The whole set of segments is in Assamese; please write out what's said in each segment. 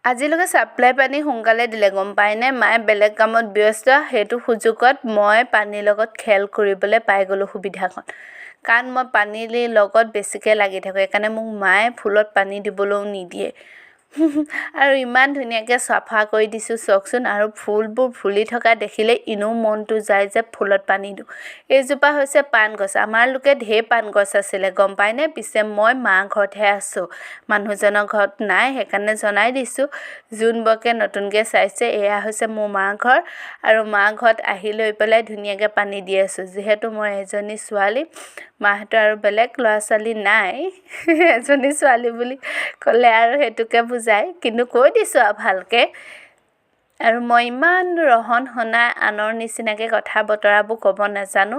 আজিলৈকে ছাপ্লাই পানী সোনকালে দিলে, গম পায়নে? মায়ে বেলেগ কামত ব্যস্ত, সেইটো সুযোগত মই পানীৰ লগত খেল কৰিবলৈ পাই গ'লোঁ সুবিধাকণ। কাৰণ মই পানীৰ লগত বেছিকৈ লাগি থাকোঁ, সেইকাৰণে মোক মায়ে ফুলত পানী দিবলৈও নিদিয়ে। আৰু ইমান ধুনীয়াকৈ চাফা কৰি দিছোঁ, চাওকচোন। আৰু ফুলবোৰ ফুলি থকা দেখিলে এনেও মনটো যায় যে ফুলত পানী দিওঁ। এইজোপা হৈছে পাণ গছ। আমাৰ লোকে ঢেৰ পাণ গছ আছিলে, গম পায়নে? পিছে মই মা ঘৰতহে আছোঁ, মানুহজনৰ ঘৰত নাই, সেইকাৰণে জনাই দিছোঁ। যোনবোৰকে নতুনকৈ চাইছে, এয়া হৈছে মোৰ মা ঘৰ। আৰু মা ঘৰত আহি লৈ পেলাই ধুনীয়াকৈ পানী দি আছোঁ। যিহেতু মই এজনী ছোৱালী, মাহঁতৰ আৰু বেলেগ ল'ৰা ছোৱালী নাই। এজনী ছোৱালী বুলি ক'লে আৰু সেইটোকে বুজায়, কিন্তু কৈ দিছোঁ আৰু ভালকৈ। আৰু মই ইমান ৰহণ সনা আনৰ নিচিনাকৈ কথা বতৰাবোৰ ক'ব নাজানো।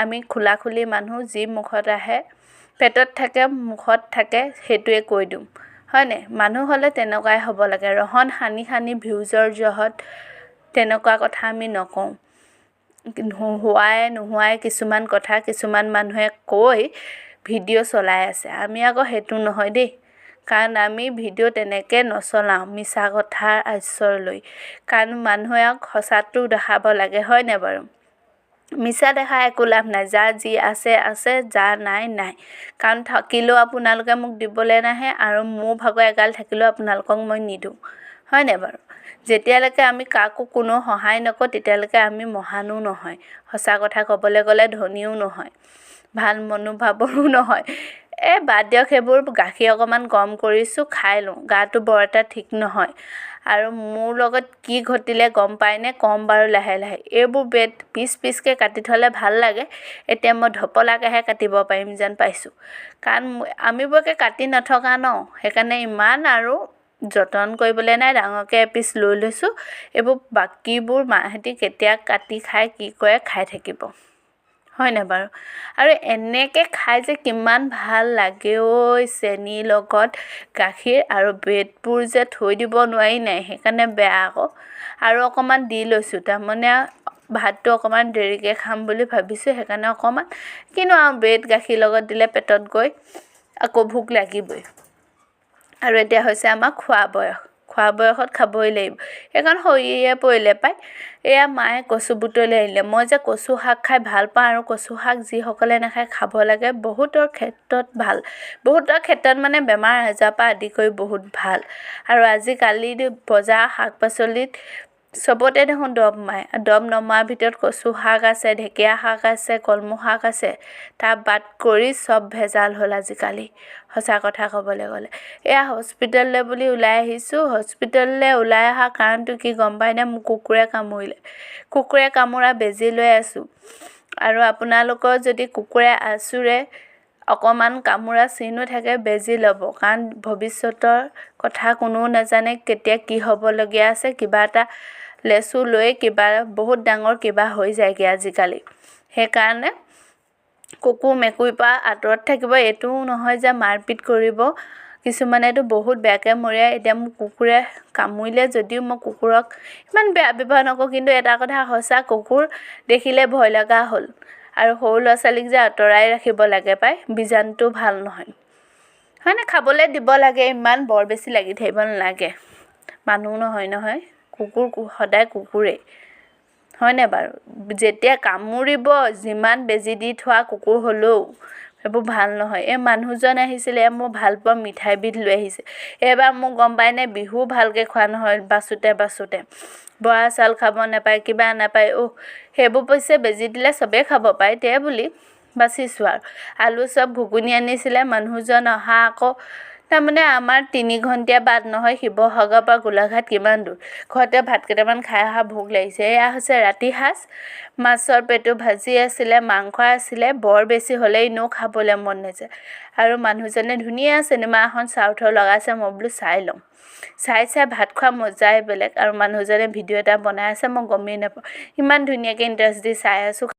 আমি খোলা খুলি মানুহ, যি মুখত আহে, পেটত থাকে মুখত থাকে, সেইটোৱে কৈ দিওঁ, হয়নে? মানুহ হ'লে তেনেকুৱাই হ'ব লাগে। ৰহণ সানি সানি ভিউজৰ জহত তেনেকুৱা কথা আমি নকওঁ। হোৱাই নোহোৱাই কিছুমান কথা কিছুমান মানুহে কৈ ভিডিঅ' চলাই আছে। আমি আকৌ সেইটো নহয় দেই, কাৰণ আমি ভিডিঅ' তেনেকৈ নচলাওঁ মিছা কথাৰ আশ্ৰয় লৈ। কাৰণ মানুহে সঁচাটো দেখাব লাগে, হয়নে বাৰু? মিছা দেখাই একো লাভ নাই। যাৰ যি আছে আছে, যাৰ নাই নাই। কাৰণ থাকিলেও আপোনালোকে মোক দিবলৈ নাহে, আৰু মোৰ ভাগৰ এগাল থাকিলেও আপোনালোকক মই নিদিওঁ, হয়নে বাৰু? যেতিয়ালৈকে আমি কাকো কোনো সহায় নকৰোঁ, তেতিয়ালৈকে আমি মহানো নহয়। সঁচা কথা ক'বলৈ গ'লে ধনীও নহয়, ভাল মনোভাৱৰো নহয়। এই বাদ দিয়ক সেইবোৰ। গাখীৰ অকণমান গৰম কৰিছোঁ, খাই লওঁ। গাটো বৰ এটা ঠিক নহয়। আৰু মোৰ লগত কি ঘটিলে গম পায়নে? ক'ম বাৰু লাহে লাহে। এইবোৰ ব্ৰেড পিচ পিচকৈ কাটি থ'লে ভাল লাগে। এতিয়া মই ঢপলাকৈহে কাটিব পাৰিম যেন পাইছোঁ, কাৰণ আমিবোৰকে কাটি নথকা ন, সেইকাৰণে ইমান আৰু যতন কৰিবলৈ নাই। ডাঙৰকৈ এপিচ লৈ লৈছোঁ। এইবোৰ বাকীবোৰ মাহঁতি কেতিয়া কাটি খায়, কি কৰে খাই থাকিব, হয়নে বাৰু? আৰু এনেকৈ খাই যে কিমান ভাল লাগে ঐ, চেনিৰ লগত গাখীৰ আৰু ব্ৰেডবোৰ যে থৈ দিব নোৱাৰি নাই, সেইকাৰণে বেয়া আকৌ। আৰু অকণমান দি লৈছোঁ, তাৰমানে ভাতটো অকণমান দেৰিকৈ খাম বুলি ভাবিছোঁ, সেইকাৰণে অকণমান। কিনো আৰু ব্ৰেড গাখীৰ লগত দিলে পেটত গৈ আকৌ ভোক লাগিবই। আৰু এতিয়া হৈছে আমাৰ খোৱা বয়স, খোৱা বয়সত খাবই লাগিব। সেইখন সৰিয়ে পৰিলে পাই। এয়া মায়ে কচু বুটলি আনিলে। মই যে কচু শাক খাই ভাল পাওঁ, আৰু কচু শাক যিসকলে নাখায় খাব লাগে, বহুতৰ ক্ষেত্ৰত ভাল। বহুতৰ ক্ষেত্ৰত মানে বেমাৰ আজাৰৰ পৰা আদি কৰি বহুত ভাল। আৰু আজিকালি বজাৰ শাক পাচলিত চবতে দেখোন দৰৱ মাৰে। দৰৱ নমৰাৰ ভিতৰত কচু শাক আছে, ঢেকীয়া শাক আছে, কলমৌ শাক আছে, তাৰ বাদ কৰি চব ভেজাল হ'ল আজিকালি, সঁচা কথা ক'বলৈ গ'লে। এয়া হস্পিটেললৈ বুলি ওলাই আহিছোঁ। হস্পিটেললৈ ওলাই অহা কাৰণটো কি গম পায়নে? মোক কুকুৰে কামুৰিলে। কুকুৰে কামোৰা বেজী লৈ আছোঁ। আৰু আপোনালোকৰ যদি কুকুৰে আঁচোৰে, অকণমান কামোৰা চিনো থাকে, বেজী ল'ব। কাৰণ ভৱিষ্যতৰ কথা কোনেও নাজানে, কেতিয়া কি হ'বলগীয়া আছে। কিবা এটা লেচু লৈ কিবা বহুত ডাঙৰ কিবা হৈ যায়গৈ আজিকালি। সেইকাৰণে কুকুৰ মেকুৰীৰ পৰা আঁতৰত থাকিব। এইটোও নহয় যে মাৰপিট কৰিব, কিছুমানেতো বহুত বেয়াকৈ মৰিয়ায়। এতিয়া মোক কুকুৰে কামুৰিলে যদিও মই কুকুৰক ইমান বেয়া ব্যৱহাৰ নকৰোঁ, কিন্তু এটা কথা সঁচা, কুকুৰ দেখিলে ভয় লগা হ'ল। আৰু সৰু ল'ৰা ছোৱালীক যে আঁতৰাই ৰাখিব লাগে পাই, বীজাণুটো ভাল নহয়, হয়নে? খাবলৈ দিব লাগে, ইমান বৰ বেছি লাগি থাকিব নালাগে। মানুহ নহয় নহয় কুকুৰ, সদায় কুকুৰেই, হয়নে বাৰু? যেতিয়া কামুৰিব, যিমান বেজী দি থোৱা কুকুৰ হ'লেও সেইবোৰ ভাল নহয়। এই মানুহজন আহিছিলে, মোৰ ভাল পোৱা মিঠাইবিধ লৈ আহিছে। এইবাৰ মোক গম পায়নে, বিহু ভালকৈ খোৱা নহয়, বাচোঁতে বাচোঁতে বৰা চাউল খাব নাপায়, কিবা নাপায়। অ' সেইবোৰ পিছে বেজী দিলে চবেই খাব পায়, তে বুলি বাচিছোঁ। আৰু আলু চপ ঘুগুনি আনিছিলে মানুহজন অহা। আকৌ তাৰমানে আমাৰ 3 ঘণ্টীয়া বাট নহয়, শিৱসাগৰৰ পৰা গোলাঘাট কিমান দূৰ। ঘৰতে ভাত কেইটামান খাই অহা, ভোক লাগিছে। এয়া হৈছে ৰাতি সাজ। মাছৰ পেটু ভাজি আছিলে, মাংস আছিলে। বৰ বেছি হ'লে এনেও খাবলৈ মন নাযায়। আৰু মানুহজনে ধুনীয়া চিনেমা এখন চাউথৰ লগাইছে। মই বোলো চাই লওঁ। চাই চাই ভাত খোৱা মজাই বেলেগ। আৰু মানুহজনে ভিডিঅ' এটা বনাই আছে, মই গমেই নাপাওঁ। ইমান ধুনীয়াকৈ ইণ্টাৰেষ্ট দি চাই আছোঁ।